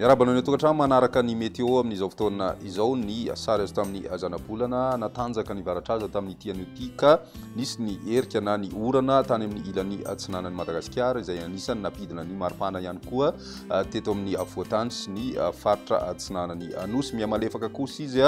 Miarahaba anao any an-tokantrano manaraka ny météo amin'izao fotoana izao. Ny sary azo tamin'ny zanabolana natanjaka ny varatraza tamin'ity anio ity ka nisy ny erika na ny orana tany amin'ny ilany atsinanan'i Madagasikara izay anisan'ny nampidina ny maripana ihany koa teto amin'ny afovoantany sy ny faritra atsinanan'ny Nosy. Mihamalefaka kosa izy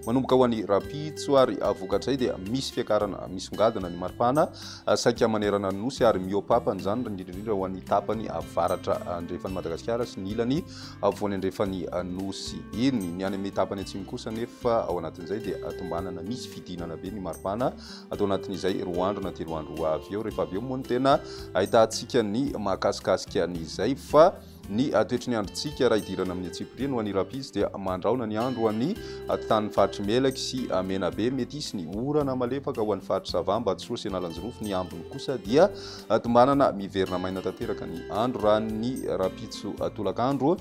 manomboka ho an'ny rahampitso ary vokatr'izay dia misy fiakarana misongadina ny maripana saika manerana ny Nosy ary mihoa-papana izany indrindra indrindra ho an'ny tapany avaratra andrefan'i Madagasikara sy ny ilany afovoany andrefan'ny Nosy iny. Ny any amin'ny tapany atsimo kosa anefa ao anatin'izay dia tombanana misy fidinana be ny maripana atao anatin'izay 2 andro na 3 andro ho avy eo. Rehefa avy eo moa no tena ahitantsika ny mahakasikasika an'izay fa Ny toetry ny androntsika raha idirana amin'ny antsipiriany ho an'i Rapizy dia mandrahona ny andro ho an'ny atitan'ny faritr'i Melaky sy Menabe. Mety hisy ny orana malefaka ho an'ny faritr'i Sava, Ambatosoa sy Analanjirofo. Ny ambiny kosa dia tombanana miverina maina tanteraka ny andro raha ny rahampitso tolakandro.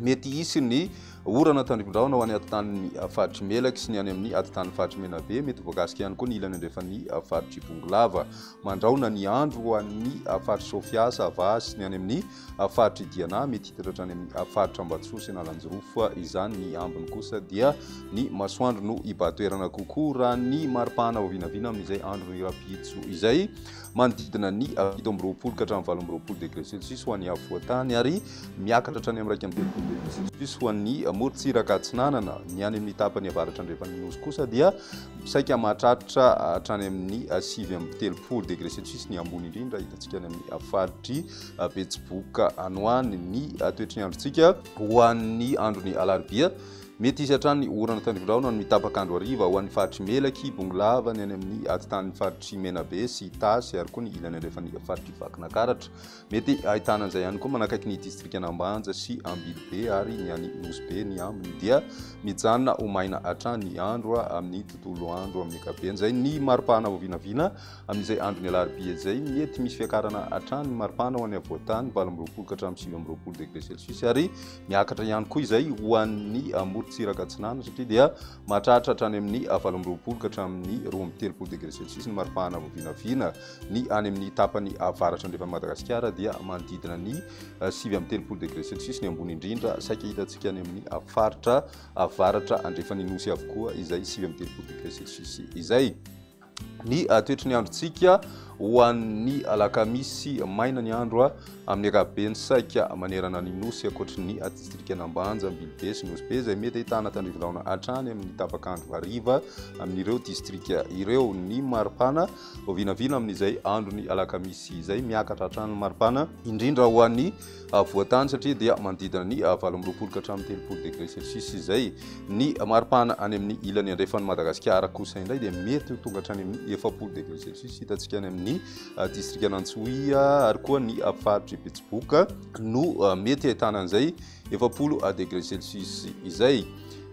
Mety hisy ny orana tandrifin-drahona ho an'ny atitan'ny faritr'i Melaky sy ny any amin'ny atitan'ny faritr'i Menabe. Mety ho voakasika ihany koa ny ilany andrefan'ny faritr'i Bongolava. Mandrahona ny andro ho an'ny faritr'i Sofia, Sava sy ny any amin'ny Faritr'i Diana, mety hiditra hatrany amin'ny faritra Ambatosoa sy Analanjirofo izany. Ny ambiny kosa dia ny masoandro no hibahan-toerana kokoa raha ny maripana ho vinavina amin'izay andron'ny rahampitso izay, manodidina ny 27 ka hatramin'ny 28 degré celsius ho an'ny afovoan-tany ary miakatra hatrany amin'ny 31 degré celsius ho an'ny morontsiraka atsinanana. Ny any amin'ny tapany avaratra andrefan'ny Nosy kosa dia saika mahatratra hatrany amin'ny 39 degré celsius ny ambony indrindra hitantsika any amin'ny faritr'i Betsiboka any ho any ny toetry ny androntsika ho an'ny andron'ny alarobia. Mety hisy hatrany ny orana tandrifindrahona ny mitapak'andro hariva ho an'ny faritr'i Melaky, Bongolava, ny any amin'ny atitan'ny faritr'i Menabe sy Itasy ary koa ny ilany andrefan'ny faritr'i Vakinakaratra. Mety ahitana an'izay ihany koa manakaiky ny distrikan'Ambanja sy Ambilobe ary ny any Nosy Be. Ny ambiny dia mijanona ho maina hatrany ny andro amin'ny tontolo andro amin'ny ankapobeny. Izay ny maripana vao vinavina Amin'izay andron'ny alarobia izay, mety misy fiakarana hatrany ny maripana ho an'ny afovoan-tany, 28 ka hatramin'ny 29 degré celsius, ary miakatra ihany koa izay ho an'ny morontsiraka atsinanana satria dia mahatratra hatrany amin'ny 28 ka hatramin'ny 32 degré celsius ny maripana vao vinavina. Ny any amin'ny tapany avaratra andrefan'i Madagasikara dia manodidina ny 39 degré celsius ny ambony indrindra, saika hitantsika any amin'ny faritra avaratra andrefan'ny Nosy avokoa izay 39 degré celsius izay. Ny toetry ny androntsika ho an'ny alakamisy, maina ny andro amin'ny ankapobeny saika manerana ny Nosy ankoatry ny distrikan'Ambanja, Ambilobe sy Nosy Be izay mety ahitana tandrivindrahona hatrany amin'ny tapak'andro hariva amin'ireo distrika ireo. Ny maripana vao vinavina amin'izay andron'ny alakamisy izay, miakatra hatrany ny maripana indrindra ho an'ny afovoan-tany satria dia manodidina ny 28 ka hatramin'ny 30 degré celsius izay. Ny maripana any amin'ny ilany andrefan'i Madagasikara kosa indray dia mety ho tonga hatrany amin'ny 40 degré celsius, hitantsika any amin'ny distrikan'Antsohihy ary koa ny faritr'i Betsiboka no mety ahitana an'izay 40 degré celsius izay.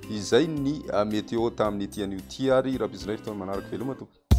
Izay ny météo tamin'ity anio ity ary rahampitso indray fotoana manaraka. Veloma tompoko.